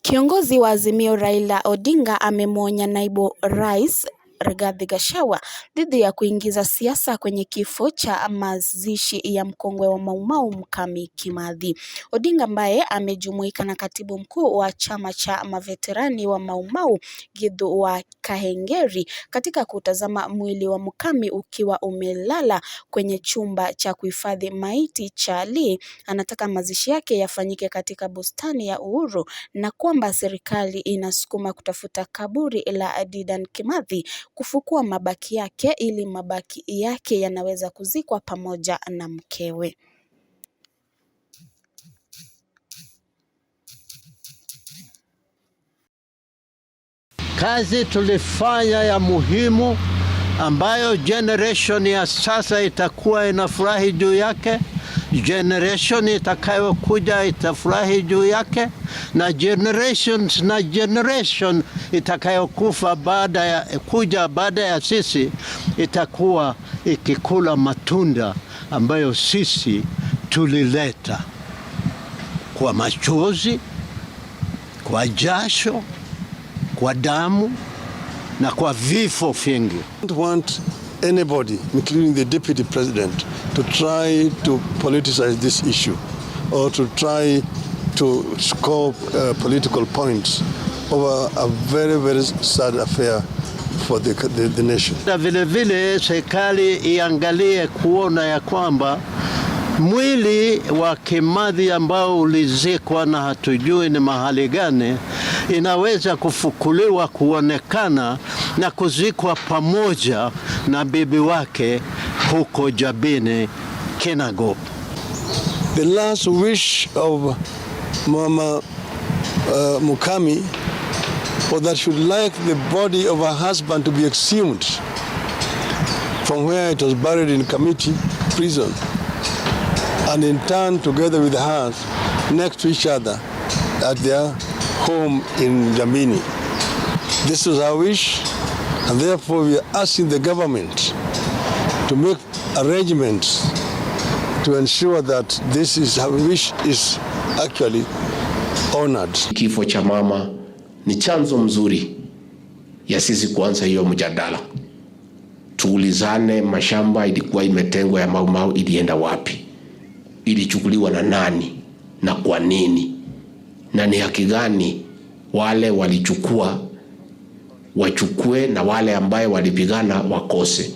Kiongozi wa Azimio Raila Odinga amemwonya naibu rais Rigathi Gachagua dhidi ya kuingiza siasa kwenye kifo cha mazishi ya mkongwe wa Mau-Mau Mukami Kimathi. Odinga ambaye amejumuika na katibu mkuu wa chama cha maveterani wa Mau-Mau Githu wa Kahengeri katika kutazama mwili wa Mukami ukiwa umelala kwenye chumba cha kuhifadhi maiti cha Lee, anataka mazishi yake yafanyike katika bustani ya Uhuru na kwamba serikali inasukuma kutafuta kaburi la Dedan Kimathi kufukua mabaki yake ili mabaki yake yanaweza kuzikwa pamoja na mkewe. Kazi tulifanya ya muhimu ambayo generation ya sasa itakuwa inafurahi juu yake, generation itakayokuja itafurahi juu yake, na generations na generation itakayokufa baada ya kuja baada ya sisi itakuwa ikikula matunda ambayo sisi tulileta kwa machozi, kwa jasho, kwa damu na kwa vifo vingi. I don't want anybody, including the deputy president, to try to politicize this issue or to try to score political points over a very, very sad affair for the nation. Na vile vile serikali iangalie kuona ya kwamba mwili wa Kimathi ambao ulizikwa na hatujui ni mahali gani, inaweza kufukuliwa kuonekana na kuzikwa pamoja na bibi wake huko Njabini Kinangop. The last wish of Mama Mukami was that she would like the body of her husband to be exhumed from where it was buried in Kamiti prison and interned together with her next to each other at their home in Njabini. This was our wish, and therefore we are asking the government to make arrangements to ensure that this is our wish is actually honored. Kifo cha mama ni chanzo mzuri ya sisi kuanza hiyo mjadala. Tuulizane, mashamba ilikuwa imetengwa ya Mau Mau ilienda wapi? Ilichukuliwa na nani na kwa nini? Na ni haki gani wale walichukua wachukue na wale ambaye walipigana wakose?